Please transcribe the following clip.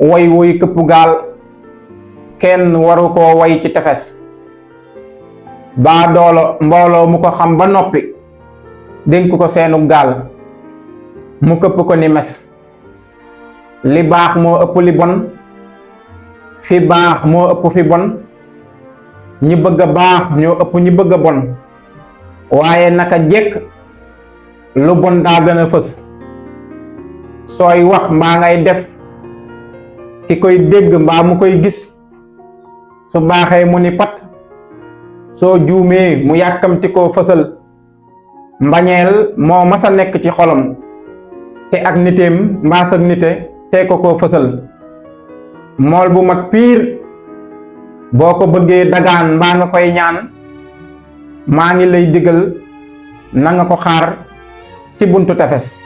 way wuy këpp gaal kenn waru koo way ci tefes. baa doolo mbooloo mu ko xam ba noppi dénk ko seenu gaal mu këpp ko ni mes. li baax moo ëpp li bon, fi baax moo ëpp fi bon, ñi bëgg a baax ñoo ëpp ñi bëgg a bon, waaye naka jekk lu bon daa gën a fës. sooy wax mbaa ngay def ki koy dégg mbaa mu koy gis su baaxee mu ni pat, soo juumee mu yàkkamti koo fësal. mbañeel moo masa nekk ci xolam te ak niteem mbaa sa nite te ko koo fësal. mool bu mag piir boo ko bëggee dagaan mbaa nga koy ñaan, maa ngi lay digal na nga ko xaar ci buntu tefes.